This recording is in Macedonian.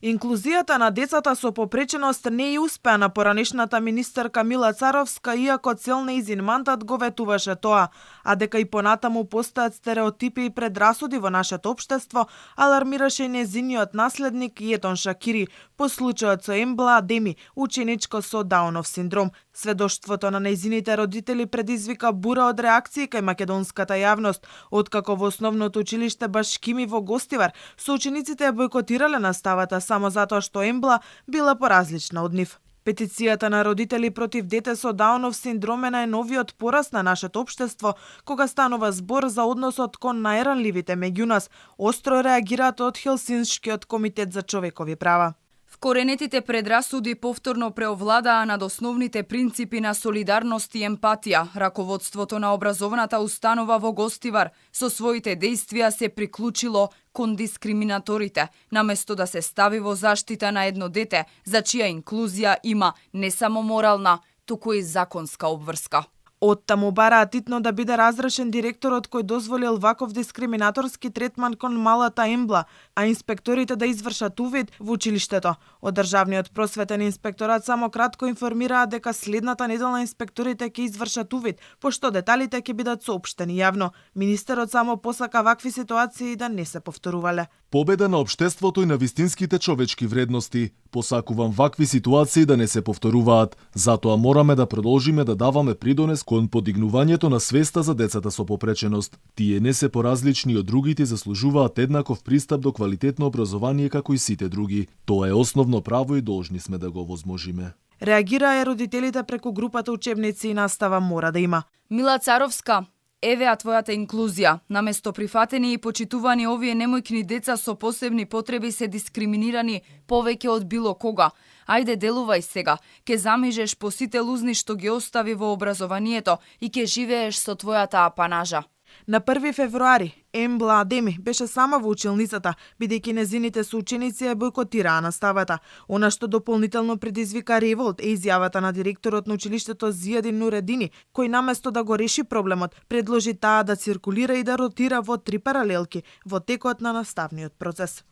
Инклузијата на децата со попреченост не ја успеа на поранешната министерка Мила Царовска, иако цел нејзин мандат го ветуваше тоа, а дека и понатаму постојат стереотипи и предрасуди во нашето општество, алармираше и нејзиниот наследник Јетон Шакири по случајот со Ембла Адеми, ученичко со Даунов синдром. Сведоштвото на нејзините родители предизвика бура од реакции кај македонската јавност, откако во основното училиште Башкими во Гостивар со учениците ја бойкотирале наставата само затоа што Ембла била поразлична од нив. Петицијата на родители против дете со Даунов синдром е најновиот пораст на нашето општество, кога станува збор за односот кон најранливите меѓу нас, остро реагираат од Хелсиншкиот комитет за човекови права. Вкоренетите предрасуди повторно преовладаа над основните принципи на солидарност и емпатија. Раководството на образовната установа во Гостивар со своите дејствија се приклучило кон дискриминаторите, наместо да се стави во заштита на едно дете, за чија инклузија има не само морална, туку и законска обврска. Оттаму бараат итно да биде разрешен директорот кој дозволил ваков дискриминаторски третман кон малата Ембла, а инспекторите да извршат увид во училиштето. Од Државниот просветен инспекторат само кратко информираа дека следната недела инспекторите ќе извршат увид, пошто деталите ќе бидат соопштени јавно. Министерот само посака вакви ситуации да не се повторувале. Победа на општеството и на вистинските човечки вредности. Посакувам вакви ситуации да не се повторуваат, затоа мораме да продолжиме да даваме придонес кон подигнувањето на свеста за децата со попреченост. Тие не се поразлични од другите, заслужуваат еднаков пристап до квалитетно образование како и сите други. Тоа е основно право и должни сме да го возможиме. Реагираа родителите преку групата Учебници и настава мора да има. Мила Царовска, евеа твојата инклузија. Наместо прифатени и почитувани, овие немојкни деца со посебни потреби се дискриминирани повеќе од било кога. Ајде, делувај сега. Ке замижеш по сите лузни што ги остави во образованието и ке живееш со твојата апанажа. На 1 февруари Ембла Адеми беше сама во училницата, бидејќи незините соученици ја бойкотираа наставата. Она што дополнително предизвика револт е изјавата на директорот на училиштето Зијадин Нуредини, кој наместо да го реши проблемот, предложи таа да циркулира и да ротира во 3 паралелки во текот на наставниот процес.